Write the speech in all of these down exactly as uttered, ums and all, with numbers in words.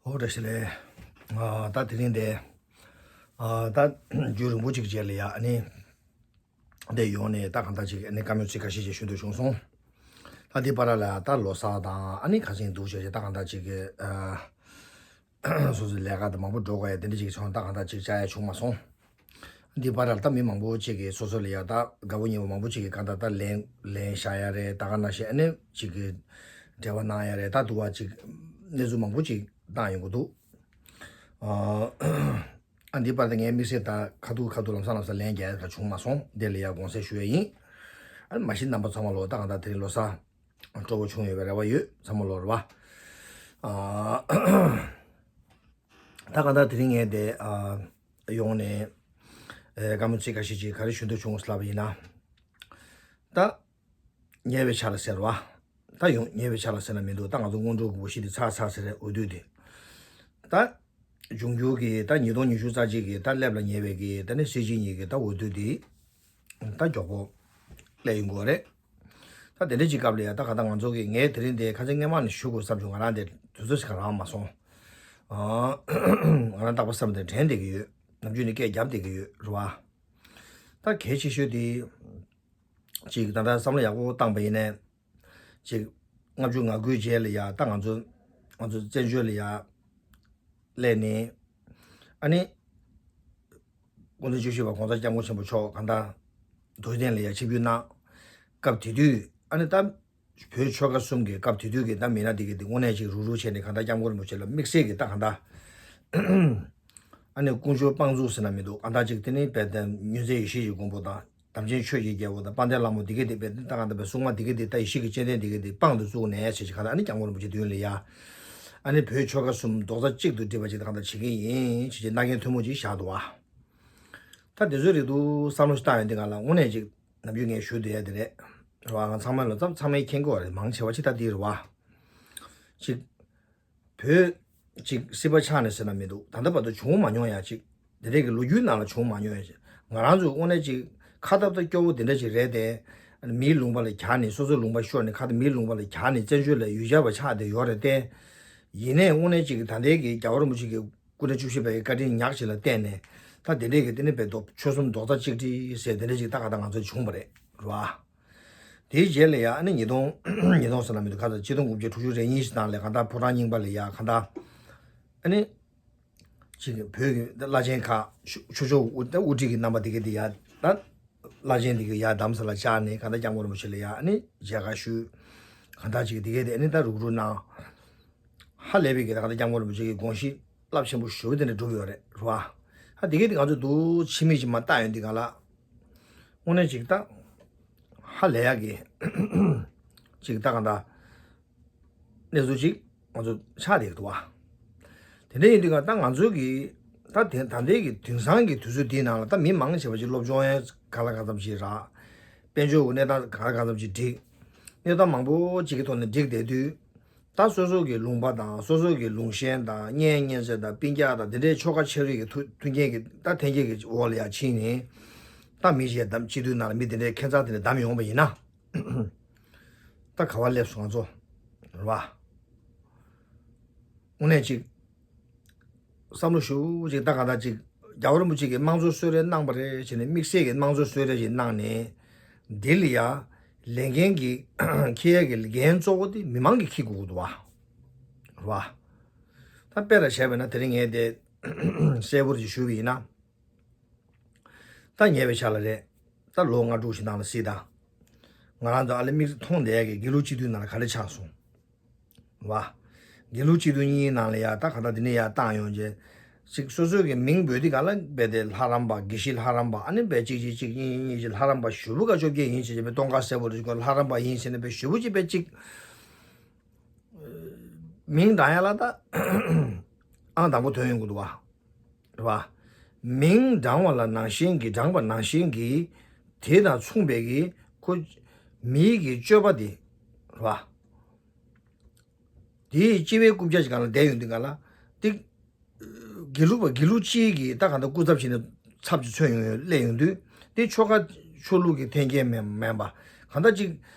ཨོ་བཀྲ་ཤིས་བདེ་ལེགས། ཨ་ད་དེ་རིང་དེ་ཨ་ད་རྒྱུན་རིང་པོ་ཅིག་རྗེས་ལ་ཡ་ཨ་ནི་དེ་ཡོང་ནས་ད་གང་ལྟར་ཅིག་ཨ་ནི་བཀའ་མོལ་ཚིག་ཁ་ཤས་ཅིག་ཞུ་འདོད་བྱུང་སོང་། ད་འདི་བར་ལ་ད་ལོ་གསར་དང་ཨ་ནི་ཁ་སང་འདུག་བྱས་བྱས་ད་གང་ལྟར་ཅིག་ཨ་སོ་སོའི་ལས་ཀ་དང་མང་པོ་འགྲོ་དགོས་ཡ་དེ་འདྲ་ཅིག་བྱུང་ད་གང་ལྟར་ཅིག་བཅར་ཡ་བྱུང་མ་སོང་། འདི་བར་ལ་ད་མི་མང་པོ་ཅིག་གིས་སོ་སོ་ལ་ཡ་ད་དགའ་པོ་ཉེ་པོ་མང་པོ་ཅིག་གིས་གང་ལྟར་ད་ལན་ལན་བཞག་ཡ་རེད། ད་ག་ནང་བཞིན་ཨ་ནི་ཅིག་གི་འབྲེལ་བ་གནང་ཡ་རེད། ད་དུ་བ་ཅིག་གནས་ཚུལ་མང་པོ་ཅིག་བཏང་ཡོང་གི་འདུག་ཨ་ཨ་འདི་བར་དུ་ངའི་དམིགས་བསལ་ད་ཁ་ཐུག་ཁ་ཐུག་ལམ་སང་ལམ་སང་ལན་རྒྱག་ཡ་ད་བྱུང་མ་སོང་། དེ་ལ་ཡ་དགོངས་སེལ་ཞུ་ཡ་ཡིན། ཨ་ནི་མ་གཞི་རྣམ་པ་ཚང་མ་ལོ་ད་གང་ལྟར་དེ་རིང་ལོ་གསར་སྤྲོ་པོ་བྱུང་ཡོད་པའི་རེ་བ་ཡོད། ཚང་མ་ལོ་རེ་བ། ཨ་ད་གང་ལྟར་དེ་རིང་ངས་དེ་ཨ་ཡོང་ནས་ཨེ་བཀའ་མོལ་ཚིག་ཁ་ཤས་ཅིག་ག་རེ་ཞུ་འདོད་བྱུང་ཟེར་ལབ་པ་ཡིན་ན། ད་ཉེ་བའི་ཆར་ལ་ཟེར་བ། ད་ཡོང་ཉེ་བའི་ཆར་ལ་ཟེར་ན་མི་འདུག་ད་ང་ཚོ་སྔོན་འགྲོ་གི་འོ་ཤི་དེ་ཚར་ཚར་ཟེར་རེད། འོས་བསྡུ་དེ་ད་འབྱུང་འགྱུར་གྱི་ད་ཉིས་སྟོང་ཉི་ཤུ་རྩ་གཅིག་གི་ད་སླེབས་ལ་ཉེ་བའི་གི་ད་ནི་སྲིད་སྤྱི་གཉིས་ཀྱི་ད་འོས་བསྡུ་དེ་ད་མགྱོགས་པོ་སླེབས་ཡོང་གི་རེད། ད་དེ་འདྲ་ཅིག་སྐབས་ལ་ཡ་ད་ག་ད་ང་ཚོ་གི་ངས་དེ་རིང་དེ་ཁ་སང་སྔས་མ་ནས་ཞུ་དགོས་བསམ་བྱུང་། ང་རང་དེ་དུས་ཚོད་ཞིག་རག་མ་སོང་། ཨ་ང་རང་རྟག་པར་བསམ་དེ་དྲན་བསྡད་ཀྱི་ཡོད། ནམ་རྒྱུན་ནས་སྐད་རྒྱབ་བསྡད་ཀྱི་ཡོད་རེད་བ། ད་གལ་ཆེ་ཤོས་དེ་ཅིག་ད་ལྟ་བསམ་བློ་ཡག་པོ་བཏང་པ་ཡིན་ནའི་ཅིག་ལྔ་བཅུ་ང་དགུའི་རྗེས་ལ་ཡ་ད་ང་ཚོ་ང་ཚོ་བཙན་བྱོལ་ལ་ཡ་སླེབས་ནས་ཨ་ནི་སྐུ་ཚེ་བཅུ་བཞི་པ་༸གོང་ས་༸སྐྱབས་མགོན་ཆེན་པོ་མཆོག་གང་ལྟར་རྡོ་རྗེ་གདན་ལ་ཡ་ཆིབས་བསྒྱུར་གནང་། སྐབས་དེ་དུས་ཨ་ནི་ད་བོད་ཆོལ་ཁ་གསུམ་གྱི་སྐབས་དེ་དུས་ཀྱི་ད་མི་སྣ་དེ་གི་དེ་དངོས་གནས་ཅིག་རུག་རུག་བྱས་ནས་གང་ལྟར་སྐྱབས་མགོན་རིན་པོ་ཆེ་ལ་དམིགས་བསལ་གྱི་ད་གང་ལྟར་ཨ་ནི་དཀོན་མཆོག་དཔང་འཛུགས་ཟེར་ན་མི་འདུག་གང་ལྟར་ཅིག་དེ་ནི་དཔེ་དེ་མྱུར་མཛད་ཡེ་ཤེས་ཀྱི་མགོན་པོ་དང་། དམ་ཅན་ཆོས་ཀྱི་རྒྱལ་པོ་དང་དཔལ་ལྡན་ལྷ་མོ་འདི་ག་དེ་དཔེ་ད་གང་ལྟར་དཔེ་སྲུང་མ་འདི་ག་དེ་ད་ཡེ་ཤེས་ཀྱི་སྤྱན་ལྡན་འདི་ག་དེ་དཔང་དུ་བཙུགས་ནས་ཟེར་ཅིག་གང་ལྟར་ཨ་ནི་སྐྱབས་མགོན་རིན་པོ་ཆེ་མདུན་ལ་ཡ། ཨ་ནི་བོད་ཆོལ་ཁ་གསུམ་རྡོག་རྩ་གཅིག་ཏུ་སྒྲིལ་བ་ཅིག་ད་གང་ལྟར་བྱེད་ཀྱི་ཡིན་ཅེས་ཀྱི་མནའ་གན་ཐུན་མོང་ཅིག་བཞག་འདུག་བ། ད་དེ་ཚོའི་རིགས་དུ་བསམ་བློ་ཞིག་བཏང་ཡོང་དུས་གང་ལ་དངོས་གནས་ཅིག་ནམ་རྒྱུན་ངས་ཞུ་བསྡད་ཡ་དེ་རེད། རེད་བ། ང་ཚང་མ་ལོ་ཙམ་ཚང་མས་མཁྱེན་གྱི་ཡོད་རེད། མང་ཆེ་བ་ཅིག་ད་འདི་རེད་བ། ཅིག་བོད་ཅིག་སྲིད་པ་ཆགས་ནས་ཟེར་ན་མི་འདུག་ད་ལྟ་བར་དུ་བྱུང་མ་མྱོང་ཡ་ཅིག་དེ་འདྲས་ཀྱི་ལོ་རྒྱུས་ནང་ལ་བྱུང་མ་མྱོང་ཡ་ཅིག་ང་རང་ཚོ་དངོས་གནས་ཅིག་ཁ་ཐབ་ད་སྐྱོ་བོ་དེ་འདྲ་ཅིག་རེད་དེ། མིའི་ལུང་པ་ལ་གྱར་ནས་སོ་སོའི་ལུང་པ་ཤོར་ནས་ཁ་ཐབ་མིའི་ལུང་པ་ལ་གྱར་ནས་བཙན་བྱོལ་ལ་ཡུལ་གྱར་བ་ཆགས་བསྡད་ཡོད་རེད་དེ། ཡིན་ནའི་དངོས་གནས་ཅིག་ད་ལྟའི་གི་རྒྱལ་བ་རིན་པོ་ཆེ་གི་སྐུ་ཕྲེང་བཅུ་བཞི་པའི་བཀའ་དྲིན་ཉག་གཅིག་ལ་བརྟེན་ནས་ད་དེ་འདྲས་ཀྱི་དེ་ནི་བོད་ཆོལ་གསུམ་རྡོག་རྩ་གཅིག་སྒྲིལ་ཟེར་དེ་འདྲས་ཅིག་ད་ག་ད་ང་ཚོ་བྱུང་བ་རེད། རེད་བ། དེའི་རྗེས་ལ་ཡ་ཨ་ནི་ཉིས་སྟོང་ཉིས་སྟོང་ཟེར་ན་མི་འདུག་ག་ད་ཆིག་སྟོང་དགུ་བརྒྱ་དྲུག་ཅུ་རེ་གཉིས་ཤིག་ནང་ལ་གང་ལྟར་ཕོ་བྲང་རྙིང་པ་ལ་ཡ་གང་ལྟར་ཨ་ནི་ཅིག་བོད་ཀྱི་བླ་ཆེན་ཁག་ཆོས་ཕྱོགས་དབུ་དབུ་ཁྲིད་ཀྱི་རྣམ་པ་དེ་ག་དེ་ཡ་ད་བླ་ཆེན་དེ་ག་ཡ་དམ་ས་ལ་བཅར་ནས་གང་ལྟར་སྐྱབས་མགོན་རིན་པོ་ཆེ་ལ་ཡ་ཨ་ནི་མཇལ་ཁ་ཞུས། གང་ལྟར་ཅིག་དེ་ག་དེ་ཨ་ནི་ད་རུག་རུག་གནང་། ཧ་ལས་པའི་གི་ད་གང་ལྟར་སྐྱབས་མགོན་རིན་པོ་ཆེ་གི་དགོངས་གཞི་རླབས་ཆེན་པོ་ཞེ་པོ་དེ་འདྲ་བསྒྲུབས་ཡོད་རེད། རེད་བ། ཧ་དེ་ག་དེ་ང་ཚོ་འདུག་ཕྱི་མིག་ཅིག་མ་བལྟ་ཡོང་དུས་གང་ལ། དངོས་གནས་ཅིག་ད་ཧ་ལས་ཡག་གི་ཅིག་ད་གང་ལྟར་གནས་ཚུལ་ཅིག་ང་ཚོ་ཆགས་བསྡད་འདུག་བ། དེ་འདྲ་ཡིན་དུས་གང་ད་ང་ཚོ་གི་ད་དེ་ད་ལྟའི་གི་དེང་སང་གི་དུས་ཚོད་འདིའི་ནང་ལ་ད་མི་མང་ཆེ་བ་ཅིག་སློབ་སྦྱོང་ཡང་གང་ལ་གང་འཚམ་ཅིག་རག་དཔལ་འབྱོར་གི་གནས་སྟངས་གང་ལ་གང་འཚམ་ཅིག་འགྲིག་གནས་སྟངས་མང་པོ་ཅིག་གི་ཐོག་ནས་འགྲིག་བསྡད་དུས། ད་སོ་སོ་གི་ལུང་པ་དང་སོ་སོ་གི་ལུང་ཞེན་དང་གཉེན་ཉེ་ཚན་དང་སྤུན་ཀྱག་དང་དེ་འདྲའི་ཆོལ་ཁ་ཆེ་རིགས་ཀྱི་མཐུན་མཐུན་རྐྱེན་གྱི་ད་འཐེན་འཁྱེར་གྱི་འོག་ལ་ཡར་ཕྱིན་ནས་ད་མི་གཞན་དང་སྤྱི་འཐུས་ནང་ལ་མི་དེ་འདྲའི་ཁྱད་མཚར་དེ་འདྲ་བདམས་ཡོང་བ་ཡིན་ན། ད་ག་བ་སླེབས་སོང་ང་ཚོ་རེད་བ། དངོས་གནས་ཅིག་བསམ་བློ་ཞུ་ཅིག་ད་ག་ད་ཅིག་རྒྱལ་བ་རིན་པོ་ཆེ་གིས་དམངས་གཙོ་གསོལ་རས་གནང་པ་རེད་བྱས་ནས་དམིགས་བསལ་གྱི་དམངས་གཙོ་གསོལ་རས་ཅིག་གནང་ནས་འདི་ལ་ཡ་ལས་འགན་གྱི་འཁྱེར་ཡས་ཀྱི་འགན་གཙོ་བོ་དེ་མི་མང་གིས་འཁྱེར་དགོས་ཀྱི་འདུག་བ། རེད་བ། ད་དཔེ་ར་བྱས་པ་ན་དེ་རིང་ངས་དེ་གསལ་པོ་ཅིག་ཞུས་པ་ཡིན་ན། ད་ཉེ་བའི་ཆར་ལ་རེད། ད་ལོ་ལྔ་དྲུག་ཞིག་ནང་ལ་སྲིད་ད། ང་རང་ཚོ་ཨ་ལེ་མིག་མཐོང་བསྡད་ཡ་གི་དགེ་ལུགས་སྤྱི་འཐུས་ནང་ལ་ག་རེ་ཆགས་སོང་། བ། དགེ་ལུགས་སྤྱི་འཐུས་གཉིས་ནང་ལ་ཡ་ད་ག་ད་འདི་ནས་ཡ་བཏང་ཡོང་རྗེས། ཅིག་སོ་སོའི་གི་མིང་འབོད་དུས་ག་ལ་རྦད་དེ་ལྷ་རམས་པ་དགེ་བཤེས་ལྷ་རམས་པ་ཨ་ནི་རྦད་གཅིག་གཅིག་གཅིག་གཉིས་གཉིས་གཅིག་ལྷ་རམས་པ་ཞུ་བུ་ག་བཅོ་བརྒྱད་ཡིན་ཞེས་བྱས་པའི་སྟོན་ཁ་གསལ་པོ་རེ་ཞིག་ལྷ་རམས་པ་ཡིན་ཟེར་ནས་པའི་ཞུ་བུ་གཅིག་པའི་གཅིག་མིང་བགྲང་ཡ་ལ་ད། ཨང་དང་པོ་ཐོན་ཡོང་གི་འདུག་བ། རེད་བ། མིང་བགྲང་བ་ལ་ནང་བཞིན་གྱི་བགྲངས་པ་ནང་བཞིན་གྱི། དེ་དང་མཚུངས་པའི་གི། ཁོ། མིའི་གི་སྤྱོད་པ་དེ། རེད་བ། དེའི་སྤྱི་བའི་རྐུབ་བཀྱག་ཅིག་སྒང་ལ་བསྡད་ཡོང་དུས་སྒང་ལ། ཏིག་དགེ་ལུགས་པ་དགེ་ལུགས་སྤྱིའི་གི་ད་གང་ལྟར་སྐུ་ཚབ་བྱས་ནས་ཚབ་ཅིག་མཚོན་ཡོང་ཡོང་སླེབས་ཡོང་དུས། དེ་ཆོལ་ཁ་ཆོས་ལུགས་ཀྱི་འཐེན་འཁྱེར་མིན་མིན་པ། གང་ལྟར་ཅིག་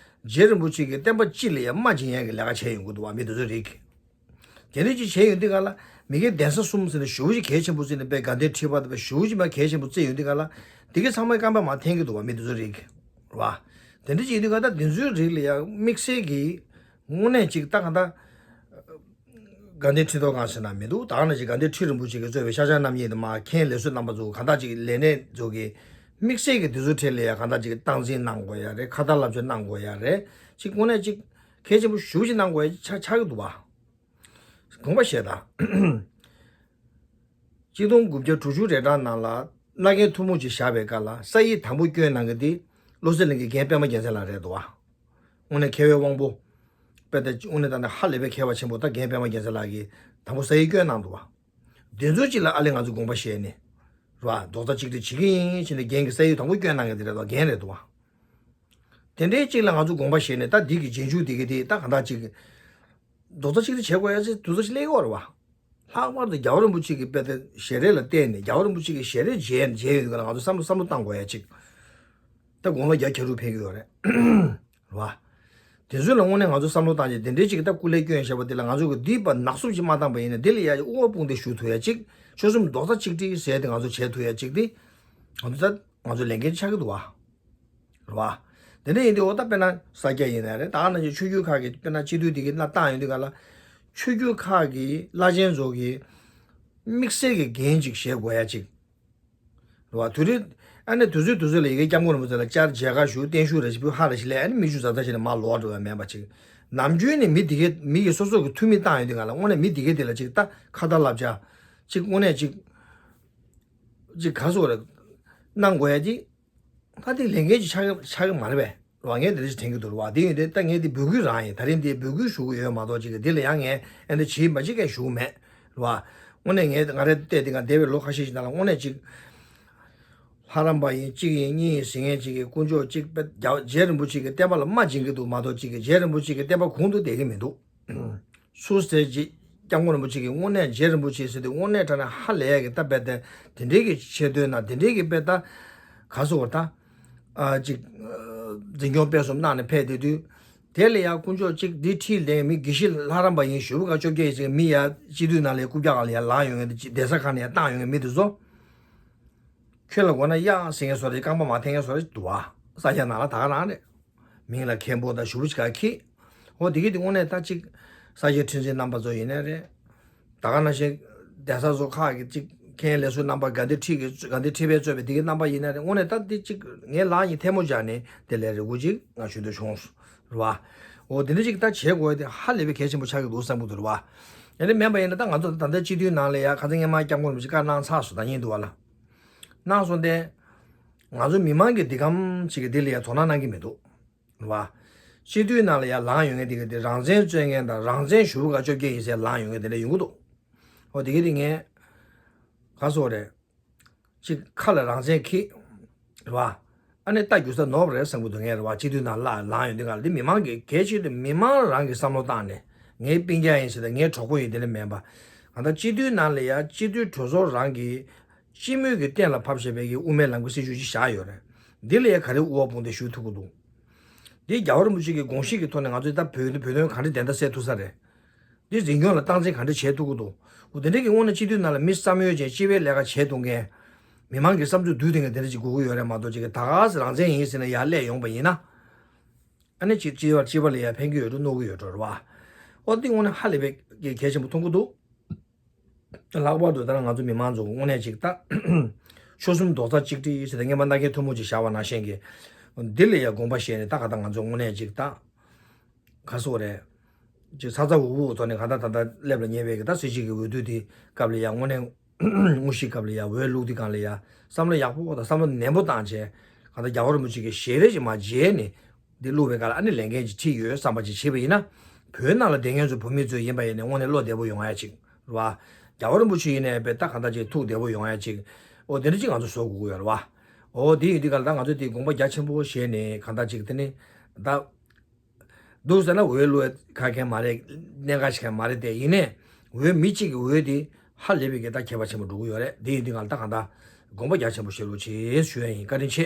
རྗེ་རིན་པོ་ཆེ་གི་བསྟན་པ་སྤྱི་ལ་ཡང་རྨ་འབྱིན་ཡ་གི་ལས་ཀ་བྱས་ཡོང་གི་འདུག་བ་མི་དེ་ཚོའི་རིགས། དེ་འདྲ་ཅིག་བྱས་ཡོང་དུས་ག་ལ་མི་དགེ་གདན་ས་གསུམ་ཟེར་ནས་ཞེ་པོ་ཅིག་གལ་ཆེན་པོ་བརྩིས་ནས་དཔེ་དགའ་ལྡན་ཁྲི་པ་དང་དཔེ་ཞེ་པོ་ཅིག་མ་གལ་ཆེན་པོ་བརྩིས་ཡོང་དུས་ག་ལ་དེ་གའི་ཚང་མས་རྐང་པ་མར་འཐེན་གྱི་འདུག་བ། མི་དེ་ཚོ་རིགས་རེད་བ། དེ་འདྲ་ཅིག་ཡིན་དུས་ག་ད་དེ་ཚོའི་རིགས་ལ་ཡང་དམིགས་བསལ་གྱི་དངོས་གནས་ཅིག་ད་ག་ད་དགའ་ལྡན་ཁྲི་ཐོག་ཁང་ཟེར་ན་མི་འདུག་ད་ག་ནང་བཞིན་དགའ་ལྡན་ཁྲི་རིན་པོ་ཆེ་གིས་གཙོས་པའི་ཤཱཀྱ་རྣམ་གཉིས་དང་མ་མཁན་ལས་བསོད་རྣམ་པ་ཚོ་གང་དག་ཅིག་ལས་སྣེ་ཚོ་གིས་དམིགས་བསལ་གྱི་དེ་ཚོའི་གྲས་ལ་ཡང་གང་དག་ཅིག་སྟངས་འཛིན་གནང་དགོས་ཡ་རེད། ཁ་ཏ་བསླབ་བྱ་གནང་དགོས་ཡ་རེད། ཅིག་དངོས་གནས་ཅིག་གལ་ཆེན་པོ་ཞེ་པོ་ཅིག་གནང་དགོས་ཡ་ཆགས་ཆགས་ཀྱི་འདུག་བ། དགོངས་པ་བཞེས་དང་། གཅིག་སྟོང་དགུ་བརྒྱ་དྲུག་ཅུ་རེ་གྲངས་ནང་ལ་མནའ་གན་ཐུན་མོང་ཅིག་བཞག་པའི་སྐབས་ལ་ས་ཡིག་དང་པོ་བསྐྱོན་གནང་མཁན་དེ་བློ་གསལ་གླིང་གི་རྒན་པད་མ་རྒྱལ་མཚན་ལགས་རེད་འདུག་བ། དངོས་གནས་མཁས་པའི་དབང་པོ། དཔེ་ད་དངོས་གནས་ད་ནི་ཧ་ལས་པའི་མཁས་པ་ཆེན་པོ་ད་རྒན་པད་མ་རྒྱལ་མཚན་ལགས་ཀྱིས་དང་པོ་ས་ཡིག་བསྐྱོན་གནང་འདུག་བ། དེ་ཚོ་ཅིག་ལ་ཨ་ལས་ང་ཚོ་དགོངས་པ་བཞེས་ནས། རེད་བ། རྡོག་རྩ་གཅིག་སྒྲིལ་བྱེད་ཀྱི་ཡིན་ཕྱིན་ནས་རྒན་གྱིས་ས་ཡིག་དང་པོ་བསྐྱོན་གནང་མཁན་དེ་རེད་འདུག་རྒན་རེད་འདུག་བ། དེ་འདྲའི་ཅིག་ལ་ང་ཚོ་དགོངས་པ་བཞེས་ནས་ད་འདི་གི་རྗེས་འཇུག་འདི་གི་དེ་ད་གང་དག་ཅིག་རྡོག་རྩ་གཅིག་སྒྲིལ་བྱེད་དགོས་ཡ་ཚེ་དུས་ཚོད་ཅིག་སླེབས་ཀྱི་ཡོད་རེད་བ། ལྷག་པར་དུ་རྒྱལ་བ་རིན་པོ་ཆེ་གི་དཔེ་དེ་ཞལ་རས་ལ་བལྟས་ནས་རྒྱལ་བ་རིན་པོ་ཆེ་གི་ཞལ་རས་མཇལ་མཇལ་ཡོང་དུས་ག་ལ་ང་ཚོ་བསམ་བློ་བསམ་བློ་བཏང་དགོས་ཡ་ཅིག་ད་དགུང་ལོ་བརྒྱ་ཁྱབ་རུ་ཕེབས་ཀྱི་ཡོད་རེད། རེད་བ། དེ་ཚོ་ལ་དངོས་གནས་ང་ཚོ་བསམ་བློ་བཏང་རྗེས་དེ་འདྲའི་ཅིག་ད་སྐུ་ལས་བསྐྱོན་བཞག་པ་དེ་ལ་ང་ཚོ་གི་འདི་པ་ནག་སུབ་ཅིག་མ་བཏང་པ་ཡིན་ན་འདི་ལ་ཡ་དབུ་བ་དཔུང་འདེགས་ཞུ་ཐུབ་ཡ་ཅིག་ཆོལ་གསུམ་རྡོག་རྩ་གཅིག་སྒྲིལ་ཟེར་དེ་ང་ཚོ་བྱེད་ཐུབ་ཡ་ཅིག་དེ་ང་ཚོ་ད་ང་ཚོ་ལས་འགན་ཆགས་ཀྱི་འདུག་བ། རེད་བ། དེ་འདྲ་ཡིན་དུས་འོ་ད་དཔེར་ན་ས་སྐྱ་ཡིན་ནའི་རེད། ད་ག་ནང་བཞིན་ཆོས་བརྒྱུད་ཁག་གི་དཔེར་ན་སྤྱི་འཐུས་དེ་གི་སྣ་བཏང་ཡོང་དུས་ག་ལ། ཆོས་བརྒྱུད་ཁག་གི་བླ་ཆེན་ཚོ་གི་དམིགས་བསལ་གྱི་འགན་ཅིག་བཞེས་དགོས་ཡ་ཅིག་རེད་བ། དུས་རེད། ཨ་ནི་དུས་ཚོད་དུས་ཚོད་ལ་ཡ་གི་སྐྱབས་མགོན་རིན་པོ་ཆེ་ལ་བཅར་མཇལ་ཁ་ཞུ་བརྟན་བཞུགས་རེ་ཞིག་ཕུལ་ཧ་རེ་ཞིག་ལས་ཨ་ནི་མིག་ཆུ་ཟག་ཟག་ཞིག་ནས་མར་ལོག་འགྲོ་བ་མེད་པ་ཅིག་ནམ་རྒྱུན་ནས་མི་དེ་གས་མི་གི་སོ་སོ་གི་འཐུས་མི་བཏང་ཡོང་དུས་ག་ལ་དངོས་གནས་མི་དེ་གས་དེ་ལ་ཅིག་ད་ཁ་ཏ་བསླབ་བྱ་ཅིག་དངོས་གནས་ཅིག་ཅིག་ག་སོ་རེ་གནང་དགོས་ཡ་ཅིག་ད་དེ་ལས་འགན་ཅིག་ཆགས་ཆགས་ཀྱི་མ་རེད་པས། རེད་བ། ངས་དེ་འདྲ་ཞིག་དྲན་གྱི་འདུག་རེད་བ། དེ་ཡིན་དུས་ད་ངས་དེ་འབོད་སྐུལ་རང་ཡིན། ད་རིང་དེ་འབོད་སྐུལ་ཞུ་གི་ཡོད་མ་གཏོགས་ཅིག་གི་དེ་ལ་ཡང་ངས་ཨེ་འདྲ་བྱེད་མ་བྱེད་མཁན་ཞུ་གི་མེད། རེད་བ། དངོས་གནས་ངས་ང་རང་བལྟས་དེ་ག་འདས་པའི་ལོ་ཁ་ཤས་ཤིག་ནང་ལ་དངོས་གནས་ཅིག་ལྷ་རམས་པ་ཡིན་གཅིག་ཡིན་གཉིས་ཡིན་ཟེར་མཁན་ཅིག་གི་དཀོན་མཆོག་གཅིག་དཔེ་རྒྱ་རྗེ་རིན་པོ་ཆེ་གི་བསྟན་པ་ལ་རྨ་འབྱིན་གྱི་འདུག་མ་གཏོགས་ཅིག་གི་རྗེ་རིན་པོ་ཆེ་གི་བསྟན་པ་གོང་དུ་བསྡད་ཀྱི་མི་འདུག་སུ་ཟེར་ཅིག་སྐྱབས་མགོན་རིན་པོ་ཆེ་གིས་དངོས་གནས་རྗེ་རིན་པོ་ཆེ་ཟེར་དུས་དངོས་གནས་དྲང་གནས་ཧ་ལས་ཡ་གི་ད་རྦད་དེ་དེ་འདྲའི་གི་ཆེ་བསྟོད་ན་དེ་འདྲའི་གི་དཔེ་ད་ག་སོ་བར་ད་ཨ་ཅིག་འཛིན་སྐྱོང་སྤེལ་གསུམ་གནང་ནས་ཕེབས་བསྡད་དུས་དེ་ལ་ཡ་དཀོན་མཆོག་གཅིག་འདི་ཁྲིད་ལས་མི་དགེ་བཤེས་ལྷ་རམས་པ་ཡིན་ཞུ་བ་ག་བཅོ་བརྒྱད་ཡིན་ཟེར་མི་ཡ་སྤྱི་འཐུས་ནང་ལ་ཡ་རྐུབ་བཀྱག་སྒང་ལ་ཡ་ལངས་ཡོང་ཡ་དེ་གདན་ས་ཁག་ནས་ཡ་བཏང་ཡོང་ཡ་མི་དེ་ཚོ། ཁྱོད་ལ་དགོས་ན་གཡག་ཟེར་མཁན་བཟོ་འདྲ་རྐང་པ་མར་འཐེན་མཁན་བཟོ་འདྲ་འདུག་ཨ། ས་སྐྱ་ནང་ལ་ད་ག་རང་རེད། མིང་ལ་མཁན་པོ་དང་ཞུ་བ་ཅིག་ག་ཁྱི། འོ་དེ་གི་དེ་དངོས་གནས་ད་ཅིག་ས་སྐྱ་ཁྲི་འཛིན་རྣམ་པ་ཚོ་ཡིན་ནའི་རེད། ད་ག་ནང་བཞིན་གདན་ས་ཚོ་ཁག་གི་ཅིག་མཁན་ལས་ཟུར་རྣམ་པ་དགའ་ལྡན་ཁྲི་གི་དགའ་ལྡན་ཁྲི་པས་གཙོས་པའི་དེ་གི་རྣམ་པ་ཡིན་ནའི་རེད། དངོས་གནས་ད་འདི་ཅིག་ངས་ལག་གཉིས་ཐལ་མོ་སྦྱར་ནས་དེ་ལས་རེ་སྐུལ་ཅིག་ང་ཞུ་འདོད་བྱུང་སོང་རེད་བ། འོ་དེ་འདྲ་ཅིག་ད་བྱེད་དགོས་དེ་ཧ་ལས་པའི་གལ་ཆེན་པོ་ཆགས་ཀྱི་འདུག་བསམ་གྱི་འདུག་རེད་བ། ཡང་ན་མེད་པ་ཡིན་ན་ད་ང་ཚོ་ད་ལྟ་སྤྱི་འཐུས་ནང་ལ་ཡ་ཁ་སང་སྔོན་མ་སྐྱབས་མགོན་རིན་པོ་ཆེ་བཀའ་གནང་ཚར་སོང་ད་ཡིན་འདུག་བ་ལ། གནང་སོང་སྟེ། ང་ཚོ་མི་མང་གི་འདི་གམ་ཅིག་གི་འདི་ལ་ཡ་དོ་སྣང་གནང་གི་མི་འདུག་རེད་བ། སྤྱི་འཐུས་ནང་ལ་ཡ་ལངས་ཡོང་མཁན་འདི་གི་འདི་རང་བཙན་རྩོད་མཁན་དང་རང་བཙན་ཞུ་བ་ག་བཅོ་བརྒྱད་ཡིན་ཟེར་ལངས་ཡོང་མཁན་དེ་འདྲ་ཡོང་གི་འདུག་འོ་དེ་གི་དེ་ངས་ག་སོ་རེད། ཅིག་ཁ་ལ་རང་བཙན་ཁྱི། རེད་བ། ཨ་ནི་ལྟ་རྒྱུ་ས་ནོར་བ་རེད་བསམ་གི་འདུག་ངས་རེད་བ། སྤྱི་འཐུས་ནང་ལ་ལངས་ཡོང་དུས་ག་ལ་འདི་མི་མང་གི་གལ་ཆེ་དུ་མི་མང་རང་གི་བསམ་བློ་བཏང་ནས་ངའི་སྤུན་ཀྱག་ཡིན་ཟེར་དང་ངའི་གྲོགས་པོ་ཡིན་དེ་ལས་མེད་པ། ང་ད་སྤྱི་འཐུས་ནང་ལ་ཡ་སྤྱི་འཐུས་གྲོས་ཚོགས་རང་གི་སྤྱི་མོས་ཀྱི་གཏན་ལ་ཕབ་བཞག་པའི་གི་དབུ་མའི་ལམ་གྱི་སྲིད་བྱུས་ཅིག་བཞག་ཡོད་རེད། འདི་ལ་ཡ་ག་རེ་དབུ་བ་དཔུང་འདེགས་ཞུ་ཐུབ་ཀྱི་འདུག་འདི་རྒྱལ་བ་རིན་པོ་ཆེ་གི་དགོངས་གཞི་གི་ཐོག་ནས་ང་ཚོས་ད་བོད་བོད་དོན་ག་འདྲ་བདེན་མཐའ་གསལ་ཐུབ་ས་རེད། འདི་འཛིན་སྐྱོང་ལ་སྟངས་འཛིན་ག་འདྲ་བྱེད་ཐུབ་ཀྱི་འདུག་འོ་དེ་འདྲ་གི་དངོས་གནས་སྤྱི་འཐུས་ནང་ལ་མི་བསམ་ཡོད་ཅན་སྤྱི་པའི་ལས་ཀ་བྱེད་ཐུབ་མཁན། མི་མང་གི་བསམ་ཚུལ་བསྡུས་ཐུབ་མཁན་དེ་འདྲ་ཅིག་དགོས་ཀྱི་ཡོད་རེད་མ་གཏོགས་ཅིག་གི་ད་ག་སེ་རང་བཙན་ཡིན་ཟེར་ནས་ཡར་སླེབས་ཡོང་པ་ཡིན་ན། ཨ་ནི་ཅིག་སྤྱི་པ་སྤྱི་པ་ལ་ཡར་ཕན་གྱི་ཡོད་འགྲོ་གནོད་ཀྱི་ཡོད་འགྲོ་རེད་བ། འོ་འདི་དངོས་གནས་ཧ་ལས་པའི་གི་གལ་ཆེན་པོ་མཐོང་གི་འདུག་ལྷག་པར་དུ་ད་ང་ཚོ་མི་མང་ཚོ་དངོས་གནས་ཅིག་ད། ཆོལ་གསུམ་རྡོག་རྩ་གཅིག་སྒྲིལ་ཟེར་ཏེ་སྔོན་མ་མནའ་གན་ཐུན་མོང་ཅིག་བཞག་པ་ནང་བཞིན་གྱི། འདི་ལ་ཡང་དགོངས་པ་བཞེས་ནས་ད་ག་ད་ང་ཚོ་དངོས་གནས་ཅིག་ད། ག་སོ་རེད། ཅིག་ཚ་ཚ་འུར་འུར་ཐོག་ནས་ག་ད་ད་ད་སླེབས་ལ་ཉེ་བའི་གི་ད་སྲིད་སྤྱི་གི་འོས་བསྡུ་དེ་སྐབས་ལ་ཡང་དངོས་གནས། དངོས་གཞི་སྐབས་ལ་ཡང་འོས་བླུག་དུས་སྒང་ལ་ཡང་བསམ་བློ་ཡག་པོ་དང་བསམ་བློ་ནན་པོ་བཏང་བྱས། ག་ད་རྒྱལ་བ་རིན་པོ་ཆེ་གི་ཞལ་རས་ཅིག་མར་མཇལ་ནས། འདི་བླུགས་པའི་སྐབས་ལ་ཨ་ནི་ལས་འགན་ཅིག་ཁྲིད་ཡོད་བསམ་པ་ཅིག་བྱས་པ་ཡིན་ན། བོད་ནང་ལ་བསྡད་མཁན་ཚོ་བོད་མི་ཚོ་ཡིན་པ་ཡིན་ནའི་དངོས་གནས་བློ་བདེ་པོ་ཡོང་ཡ་ཅིག་རེད་བ། རྒྱལ་བ་རིན་པོ་ཆེ་ཡིན་ནའི་དཔེ་ད་གང་ལྟར་ཅིག་ཐུགས་བདེ་པོ་ཡོང་ཡ་ཅིག་འོ་དེ་འདྲ་ཅིག་ང་ཚོ་བཟོ་དགོས་ཀྱི་ཡོད་རེད་བ། འོ་དེ་ཡིན་དུས་སྐབས་ལ་ད་ང་ཚོ་དེ་དགོངས་པ་རྒྱ་ཆེན་པོ་བཞེས་ནས་གང་ལྟར་ཅིག་དེ་ནི། ད། འདུག་ཟེར་ན་འོས་བླུག་ཁ་མཁན་མ་རེད། གནད་འགག་ཆེ་མཁན་མ་རེད་དེ་ཡིན་ནའི། འོས་མི་གཅིག་གི་འོས་དེ་ཧ་ལས་པའི་གི་ད་ཁྱད་པར་ཆེན་པོ་འགྲོ་གི་ཡོད་རེད། དེ་ཡིན་དུས་སྒང་ལ་ད་གང་ལྟར་དགོངས་པ་རྒྱ་ཆེན་པོ་བཞེས་རོགས་བྱེད་ཞུ་ཡ་ཡིན། བཀའ་དྲིན་ཆེ།